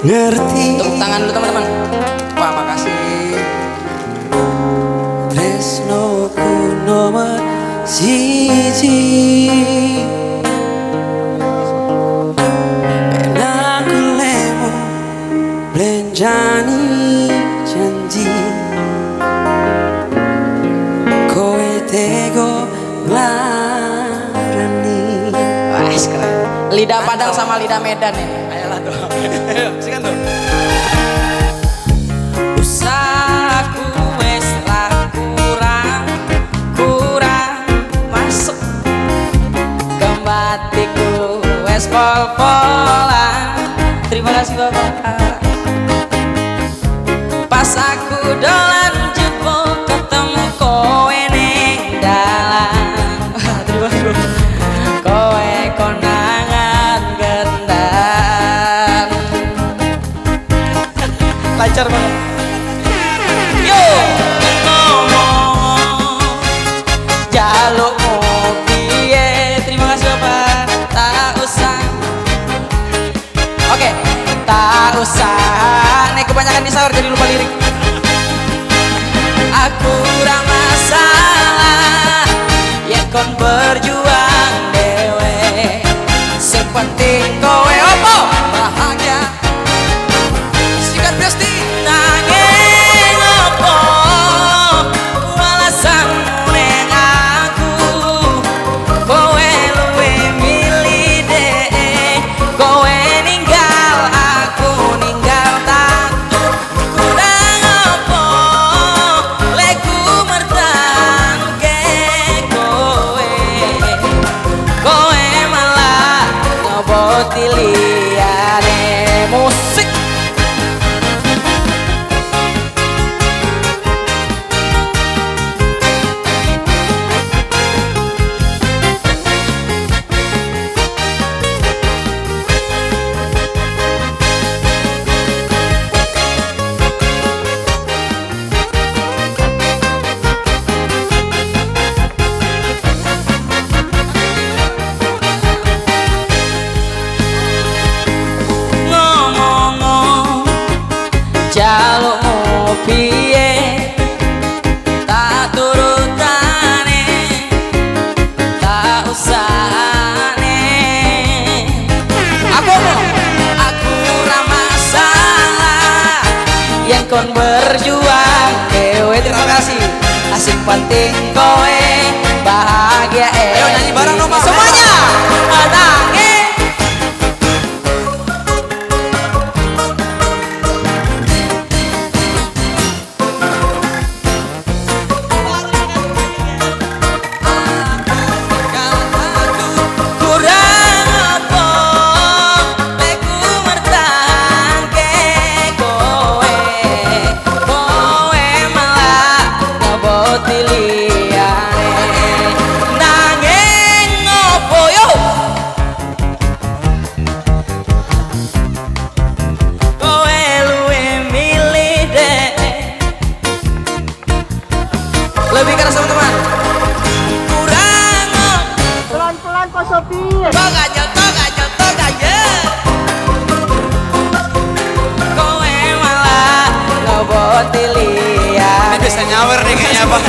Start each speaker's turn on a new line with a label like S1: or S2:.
S1: ngerti.
S2: Tepuk tangan dulu teman-teman. Wah, makasih.
S1: Tresnoku nomor siji. Ben aku lemu blenjani janji. Kowe tego nglarani.
S2: Wah, keren. Lidah Padang sama lidah Medan ini.
S3: Ayolah tuh. Ayo, sikat tuh.
S2: Usahaku wis ra kurang, kurang masuk. Kembatiku wis pol-polan. Terima kasih Bapak. Pas aku dolan jebul ketemu kowe ning dalan. Terima kasih Bapak. Kowe konangan gendan.
S3: Lancar banget.
S2: Yo, ngomong jaluk piye. Terima kasih Bapak. Tak usah. Oke, tak usah. Nih kebanyakan di sahur jadi lupa lirik. Aku ora masalah yen kon berjuang dewe. Sing penting kowe opo bahagia.
S3: Sikat Besti.
S2: Nanging opo walasanmu ning aku. Kowe luwih milih dhek, kowe ninggal aku ninggal tatu. Kurang opo leku mertangke kowe. Kowe malah ngoboti liyane. Musik. Ngomong jalukmu piye, tak turutane, tak usahane. Aku aku ora masalah yen kon berjuang dewe. Terima kasih. Asing penting kowe bahagia.
S3: Ayo nyanyi bareng dong, Pak.
S2: Semuanya. Nanging kurang apa leku mertangke kowe. Kowe malah ngoboti liyane. Nanging opo yo kowe luwih milih dhek. Lebih keras teman-teman. Kurang
S4: Pelan-pelan Pak Sopir.
S2: Tok aja. Kowe malah ngoboti
S3: Ini
S2: liyane.
S3: bisa nyawer nih kayaknya Pak.